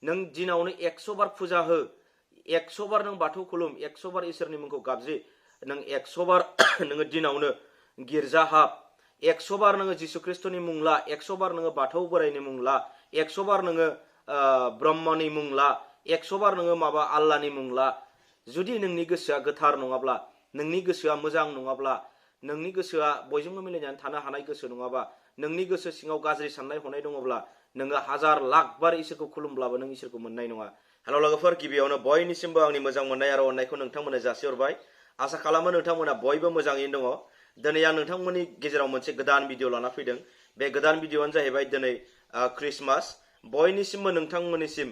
नों दिनावनो 100 बार फुजा हो 100 बार नों बाथौ खुलुम 100 बार इसोरनि मुंखौ गाबज्रि नों 100 बार नोङो दिनावनो गिर्जा हाब 100 बार नोङो जिसु ख्रिस्टनि मुं ला 100 बार नोङो बाथौ बोराइनि मुं ला 100 बार नोङो ब्रह्मनि मुं ला 100 बार नोङो माबा आल्लाहनि मुं ला जुदि नोंनि गोसोआ गोथार नङाब्ला नोंनि गोसोआ मोजां नङाब्ला नोंनि गोसोआ बयजोंबो मिलायनानै थानो हानाय गोसो नङाबा नोंनि गोसो सिङाव गाज्रि साननाय हनाय दङब्ला नोङो हाजार लाख बार इसोरखौ खुलुमब्लाबो नों इसोरखौ मोननाय नङा। हेल' लोगोफोर, गिबियावनो बयनिसिमबो आंनि मोजां मोननाय आरो अननायखौ नोंथांमोननो जासिहरबाय। आसा खालामो नोंथांमोना बयबो मोजाङैनो दङ। दिनै आं नोंथांमोननि गेजेराव मोनसे गोदान भिडिअ लाना फैदों। बे गोदान भिडिअआनो जाहैबाय दिनै क्रिसमास। बयनिसिमबो नोंथांमोननिसिम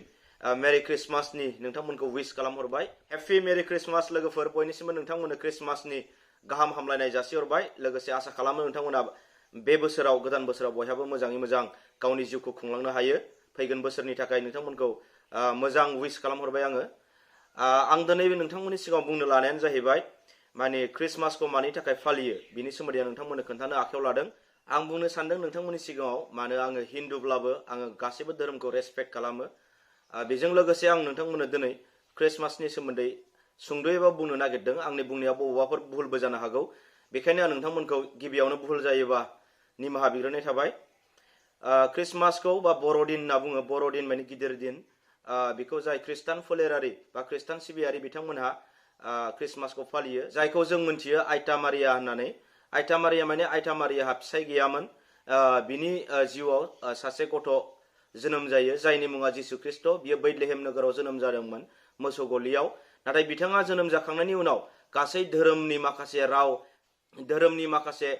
मेरि क्रिसमासनि नोंथांमोनखौ विश खालामहरबाय। हेपि मेरि क्रिसमास लोगोफोर, बयनिसिमबो नोंथांमोननो क्रिसमासनि गाहाम हामलायनाय जासिहरबाय। लोगोसे आसा खालामो नोंथांमोना बे बोसोराव गोदान बोसोराव बयहाबो मोजाङै मोजां गावनि जिउखौ खुंलांनो हायो। फैगोन बोसोरनि थाखाय नोंथांमोनखौ मोजां विश खालामहरबाय आङो। आं दिनै नोंथांमोननि सिगाङाव बुंनो लानायानो जाहैबाय माने क्रिसमासखौ मानि थाखाय फालियो बिनि सोमोन्दै आं नोंथांमोननो खोन्थानो आखायाव लादों। आं बुंनो सानदों नोंथांमोननि सिगाङाव मानो आङो हिन्दुब्लाबो आङो गासैबो धोरोमखौ रेसपेक्ट खालामो। बेजों लोगोसे आं नोंथांमोननो दिनै क्रिसमासनि सोमोन्दै सुंद'यैबो बुंनो नागिरदों। आंनि बुंनायाव बबेबाफोर भुलबो जानो हागौ, बेखायनो आं नोंथांमोनखौ गिबियावनो भुल जायोबा निमाहा बिग्रोनाय थाबाय। क्रिसमासखौ बा बर'दिन होनना बुङो। बर'दिन माने गिदिर दिन। बेखौ जाय खृष्टान फोलेरारि बा खृष्टान सिबियारि बिथांमोनहा क्रिसमासखौ फालियो, जायखौ जों मोनथियो आइटा मारिया होननानै। आइटा मारिया माने आइटा मारियाहा फिसाय गैयामोन। बिनि जिउआव सासे गथ' जोनोम जायो जायनि मुङा जिसु ख्रिस्ट। बियो बैथलेहेम नोगोराव जोनोम जादोंमोन मोसौ गलियाव। नाथाय बिथाङा जोनोम जाखांनायनि उनाव गासै धोरोमनि माखासे राव, धोरोमनि माखासे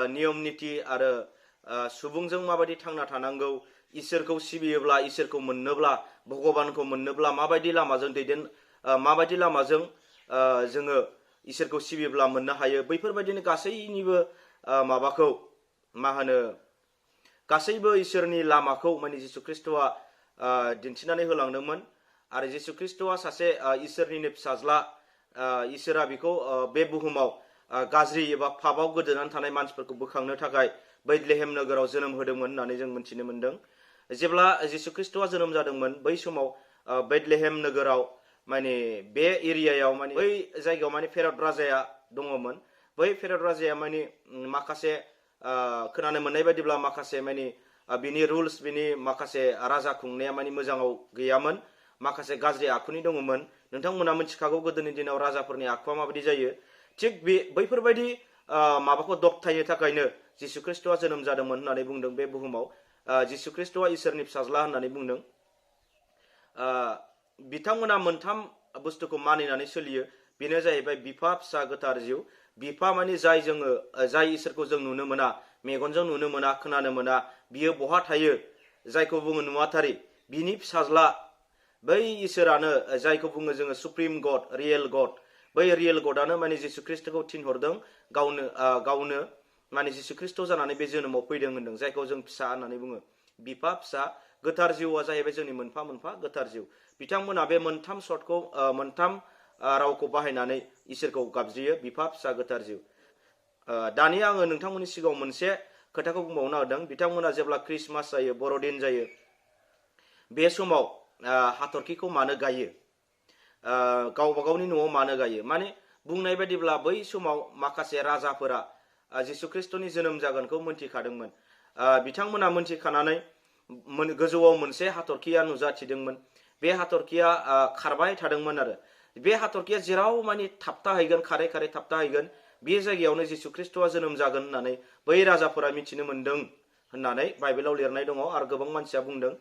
नियम निथि आरो सुबुंजों माबायदि थांना थानांगौ, इसोरखौ सिबियोब्ला इसोरखौ मोननोब्ला भगबानखौ मोननोब्ला माबायदि लामाजों माबायदि लामाजों जोङो इसोरखौ सिबियोब्ला मोननो हायो, बैफोरबायदिनो गासैनिबो माबाखौ मा होनो गासैबो इसोरनि लामाखौ माने जिसु ख्रिस्टआ दिन्थिनानै होलांदोंमोन। आरो जिसु ख्रिस्टआ सासे इसोरनिनो फिसाज्ला। इसोरा बिखौ बे बुहुमाव गाज्रि एबा पापाव गोदोनानै थानाय मानसिफोरखौ बोखांनो थाखाय बैथलेहेम नोगोराव जोनोम होदोंमोन होननानै जों मिथिनो मोन्दों। जेब्ला जिसु ख्रिस्टआ जोनोम जादोंमोन बै समाव बैथलेहेम नोगोराव माने बे एरियायाव माने बै जायगायाव माने फेरद राजाया दङमोन। बै फेरद राजाया माने माखासे खोनानो मोननाय बायदिब्ला माखासे माने बिनि रुल्स, बिनि माखासे राजा खुंनाया माने मोजाङाव गैयामोन। माखासे गाज्रि आखुनि दङमोन। नोंथांमोना मिथिखागौ गोदोनि दिनाव राजाफोरनि आखुआ माबायदि जायो। थिग बैफोरबायदि माबाखौ दबथायनो थाखायनो जिसु ख्रिस्टआ जोनोम जादोंमोन होननानै बुंदों बे बुहुमाव। जिसु ख्रिस्टआ इसोरनि फिसाज्ला होननानै बुंदों। बिथांमोना मोनथाम बुस्थुखौ मानिनानै सोलियो। बेनो जाहैबाय बिफा, फिसा, गोथार जिउ। बिफा माने जाय इसोरखौ जों नुनो मोना, मेगनजों नुनो मोना, खोनानो मोना, बियो बहा थायो, जायखौ बुङो नुवाथारि, बिनि फिसाज्ला बै इसोरानो, जायखौ बुङो जोङो सुप्रिम गड, रियेल गड। बै रियेल गडआनो माने जिसु ख्रिस्टखौ थिनहरदों गावनो माने जिसु ख्रिस्ट जानानै बे जोनोमाव फैदों होनदों, जायखौ जों फिसा होननानै बुङो। बिफा, फिसा, गोथार जिउआ जाहैबाय जोंनि मोनफा मोनफा गोथार जिउ। बिथांमोना बे मोनथाम सर्तखौ मोनथाम रावखौ बाहायनानै इसोरखौ गाबज्रियो, बिफा, फिसा, गोथार जिउ। दानिया आङो नोंथांमोननि सिगाङाव मोनसे खोथाखौ बुंबावनो नागिरदों। बिथांमोना जेब्ला क्रिसमास जायो, बर'दिन जायो, बे समाव हाथरखिखौ मानो गायो, गावबा गावनि न'आव मानो गायो? माने बुंनाय बायदिब्ला बै समाव माखासे राजाफोरा जिसु ख्रिस्टनि जोनोम जागोनखौ मोनथिखादोंमोन। बिथांमोना मोनथिखानानै गोजौआव मोनसे हाथरखिया नुजाथिदोंमोन। बे हाथरखिया खारबाय थादोंमोन आरो बे हाथरखिया जेराव माने थाबथाहैगोन, खारै खारै थाबथाहैगोन, बे जायगायावनो जिसु ख्रिस्टआ जोनोम जागोन होननानै बै राजाफोरा मिथिनो मोन्दों होननानै बाइबेलाव लिरनाय दङ। आरो गोबां मानसिया बुंदों।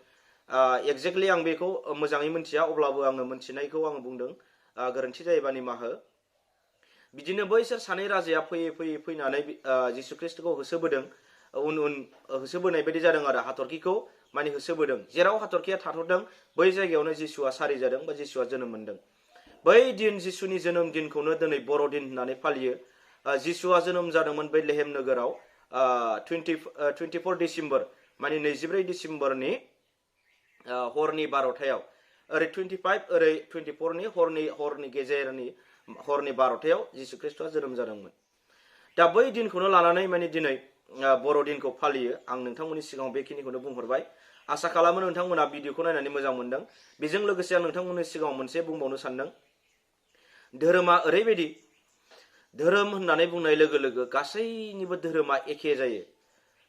एक्जेक्टलि आं बेखौ मोजाङै मिथिया, अब्लाबो आङो मोनथिनायखौ आङो बुंदों। गोरोन्थि जायोबा निमाहा हो। बिदिनो बैसोर सानै राजाया फैयै फैनानै जिसु ख्रिस्टखौ होसोबोदों। उन होसोबोनाय बायदि जादों आरो हाथरखिखौ माने होसोबोदों। जेराव हाथरखिया थाथ'दों बै जायगायावनो जिसुआ सारि जादों बा जिसुआ जोनोम मोन्दों। बै दिन जिसुनि जोनोम दिनखौनो दिनै बर'दिन होननानै फालियो। जिसुआ जोनोम जादोंमोन बैथलेहेम नोगोराव 24 डिसेम्बर माने 24 डिसेम्बरनि हरनि 12थायाव, ओरै 25 ओरै 24नि हरनि गेजेरनि हरनि 12थायाव जिसु ख्रिस्टआ जोनोम जादोंमोन। दा बै दिनखौनो लानानै माने दिनै बर'दिनखौ फालियो। आं नोंथांमोननि सिगाङाव बेखिनिखौनो बुंहरबाय। आसा खालामो नोंथांमोना भिडिअखौ नायनानै मोजां मोनदों। बेजों लोगोसे आं नोंथांमोननि सिगाङाव मोनसे बुंबावनो सानदों। धोरोमा ओरैबायदि, धोरोम होननानै बुंनाय लोगो लोगो गासैनिबो धोरोमा एखे जायो।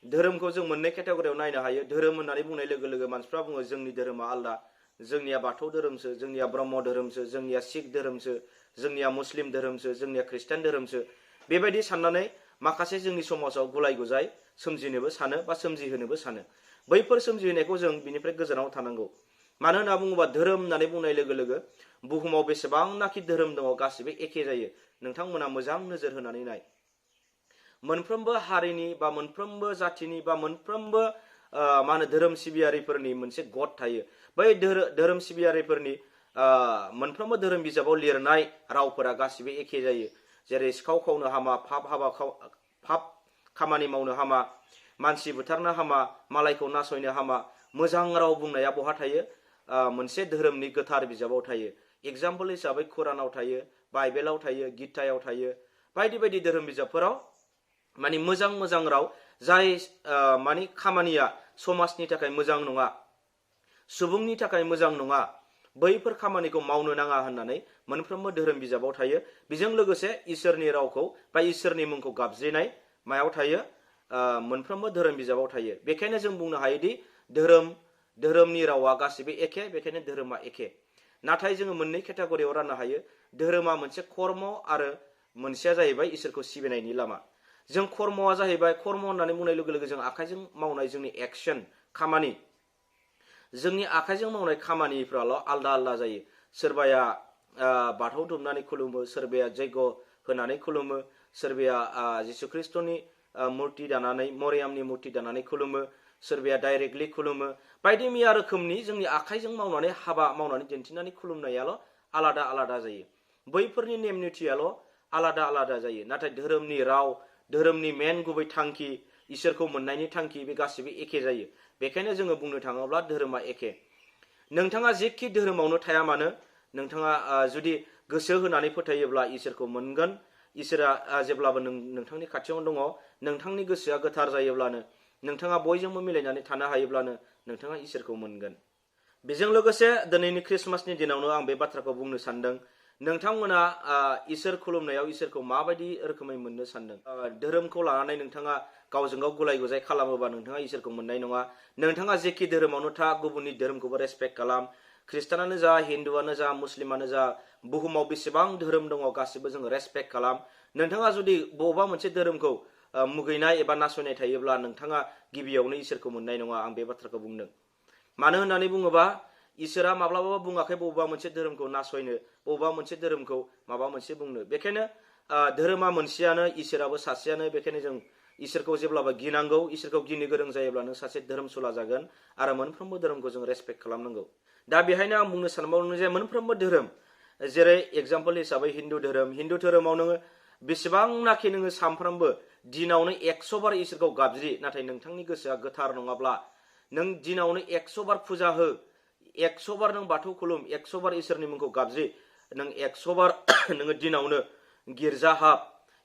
धोरोमखौ जों मोननै केटेगरियाव नायनो हायो। धोरोम होननानै बुंनाय लोगो लोगो मानसिफ्रा बुङो जोंनि धोरोमा आलदा, जोंनिया बाथौ धोरोमसो, जोंनिया ब्रह्म धोरोमसो, जोंनिया सिख धोरोमसो, जोंनिया मुस्लिम धोरोमसो, जोंनिया ख्रिस्टान धोरोमसो। बेबायदि साननानै माखासे जोंनि समाजाव गुलाय गुजाय सोमजिनोबो सानो बा सोमजिहोनोबो सानो। बैफोर सोमजिहोनायखौ जों बिनिफ्राय गोजानाव थानांगौ। मानो होनना बुङोबा धोरोम होननानै बुंनाय लोगो लोगो बुहुमाव बेसेबांनाखि धोरोम दङ गासिबो एखे जायो। नोंथांमोना मोजां नोजोर होनानै नाय। मोनफ्रोमबो हारिनि बा मोनफ्रोमबो जाथिनि बा मोनफ्रोमबो धोरोम सिबियारिफोरनि मोनसे गद थायो। बै धोरोम सिबियारिफोरनि मोनफ्रोमबो धोरोम बिजाबाव लिरनाय रावफोरा गासिबो एखे जायो। जेरै सिखाव खावनो हामा, पाप खामानि मावनो हामा, मानसि बुथारनो हामा, मालायखौ नासयनो हामा। मोजां राव बुंनाया बहा थायो? मोनसे धोरोमनि गोथार बिजाबाव थायो। एगजाम्पल हिसाबै कुरानाव थायो, बाइबेलाव थायो, गितायाव थायो, बायदि बायदि धोरोम बिजाबफोराव मोजां मोजां राव, जाय खामानिया समाजनि थाखाय मोजां नङा, सुबुंनि थाखाय मोजां नङा, बैफोर खामानिखौ मावनो नाङा होननानै मोनफ्रोमबो धोरोम बिजाबाव थायो। बेजों लोगोसे इसोरनि रावखौ बा इसोरनि मुंखौ गाबज्रिनाय मायाव थायो? मोनफ्रोमबो धोरोम बिजाबाव थायो। बेखायनो जों बुंनो हायोदि धोरोमनि रावा गासिबो एखे, बेखायनो धोरोमा एखे। नाथाय जोङो मोननै केटेगरियाव राननो हायो। धोरोमा मोनसे कर्म आरो मोनसेया जाहैबाय इसोरखौ सिबिनायनि लामा। जों कर्मआ जाहैबाय, कर्म होननानै बुंनाय लोगो लोगो जों आखाइजों मावनाय जोंनि एक्सन, खामानि। जोंनि आखाइजों मावनाय खामानिफ्राल' आलदा आलदा जायो। सोरबाया बाथौ दुमनानै खुलुमो, सोरबाया जैग' होनानै खुलुमो, सोरबाया जिसु ख्रिस्ट'नि मुर्ति दानानै, मरियामनि मुर्ति दानानै खुलुमो, सोरबाया डाइरेक्टलि खुलुमो। बायदि मैया रोखोमनि जोंनि आखाइजों मावनानै हाबा मावनानै दिन्थिनानै खुलुमनायाल' आलादा आलादा जायो। बैफोरनि नेम निथियाल' आलादा आलादा जायो। नाथाय धोरोमनि राव, धोरोमनि मेन गुबै थांखि, इसोरखौ मोननायनि थांखि, बे गासिबो एखे जायो। बेखायनो जोङो बुंनो थाङोब्ला धोरोमा एखे। नोंथाङा जेखि धोरोमावनो थाया मानो, नोंथाङा जुदि गोसो होनानै फोथायोब्ला इसोरखौ मोनगोन। इसोरा जेब्लाबो नोंथांनि खाथियावनो दङ। नोंथांनि गोसोआ गोथार जायोब्लानो, नोंथाङा बयजोंबो मिलायनानै थानो हायोब्लानो नोंथाङा इसोरखौ मोनगोन। बेजों लोगोसे दिनैनि ख्रिस्टमासनि दिनावनो आं बे बाथ्राखौ बुंनो सानदों। नोंथांमोना इसोर खुलुमनायाव इसोरखौ माबायदि रोखोमै मोननो सानदों? धोरोमखौ लानानै नोंथाङा गावजों गाव गुलाय गुजाय खालामोबा नोंथाङा इसोरखौ मोननाय नङा। नोंथाङा जेखि धोरोमावनो था, गुबुननि धोरोमखौबो रेसपेक्ट खालाम। ख्रिस्टानानो जा, हिन्दुआनो जा, मुस्लिमानो जा, बुहुमाव बेसेबां धोरोम दङ गासिबो जोङो रेसपेक्ट खालाम। नोंथाङा जुदि बबेबा मोनसे धोरोमखौ मुगैनाय एबा नासयनाय थायोब्ला नोंथाङा गिबियावनो इसोरखौ मोननाय नङा। आं बे बाथ्राखौ बुंदों। मानो होननानै बुङोबा इसोरा माब्लाबाबो बुङाखै बबेबा मोनसे धोरोमखौ नासयनो, बबेबा मोनसे धोरोमखौ माबा मोनसे बुंनो। बेखायनो धोरोमा मोनसेयानो, इसोराबो सासेयानो। बेखायनो जों इसोरखौ जेब्लाबो गिनांगौ। इसोरखौ गिनो गोरों जायोब्ला नों सासे धोरोमसुला जागोन आरो मोनफ्रोमबो धोरोमखौ जों रेसपेक्ट खालामनांगौ। दा बेहायनो आं बुंनो सानबावदों जे मोनफ्रोमबो धोरोम, जेरै एगजाम्पल हिसाबै हिन्दु धोरोमाव नोङो बेसेबांनाखि नोङो सानफ्रोमबो दिनावनो 100 बार इसोरखौ गाबज्रि, नाथाय नोंथांनि गोसोआ गोथार नङाब्ला, नों दिनावनो 100 बार फुजा हो, 100 बार नों बाथौ खुलुम, 100 बार इसोरनि मुंखौ गाबज्रि, नों 100 बार नोङो दिनावनो गिर्जा हाब,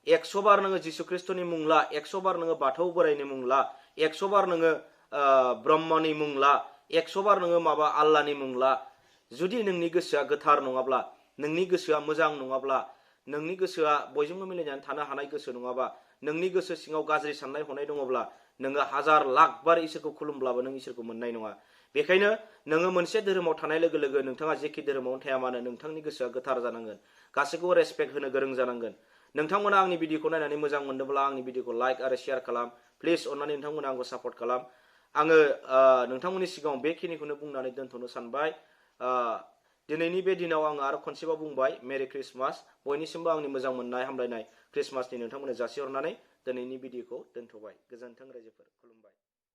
100 बार नोङो जिसु ख्रिस्ट'नि मुं ला, 100 बार नोङो बाथौ बोराइनि मुं ला, 100 बार नोङो ब्रह्मनि मुं ला, 100 बार नोङो माबा आल्लाहनि मुं ला। जुदि नोंनि गोसोआ गोथार नङाब्ला, नोंनि गोसोआ मोजां नङाब्ला, नोंनि गोसोआ बयजोंबो मिलायनानै थानो हानाय गोसो नङाबा, नोंनि गोसो सिङाव गाज्रि साननाय हनाय दङब्ला, नोङो हाजार लाख बार इसोरखौ खुलुमब्लाबो नों इसोरखौ मोननाय नङा। बेखायनो नोङो मोनसे धोरोमाव थानाय लोगो लोगो नोंथाङा जेखि धोरोमावनो थाया मानो नोंथांनि गोसोआ गोथार जानांगोन। गासैखौबो रेसपेक्ट होनो गोरों जानांगोन। नोंथांमोना आंनि भिडिअखौ नायनानै मोजां मोनदोंब्ला आंनि भिडिअखौ लाइक आरो शेयार खालाम। प्लिज अननानै नोंथांमोना आंखौ सापर्ट खालाम। आङो नोंथांमोननि सिगाङाव बेखिनिखौनो बुंनानै दोनथ'नो सानबाय। दिनैनि बे दिनाव आङो आरो खनसेबाव बुंबाय मेरि ख्रिस्टमास। बयनिसिमबो आंनि मोजां मोननाय हामलायनाय ख्रिस्टमासनि नोंथांमोननो जासिहरनानै दिनैनि भिडिअखौ दोनथ'बाय। गोजोन्थों रायजोफोर, खुलुमबाय।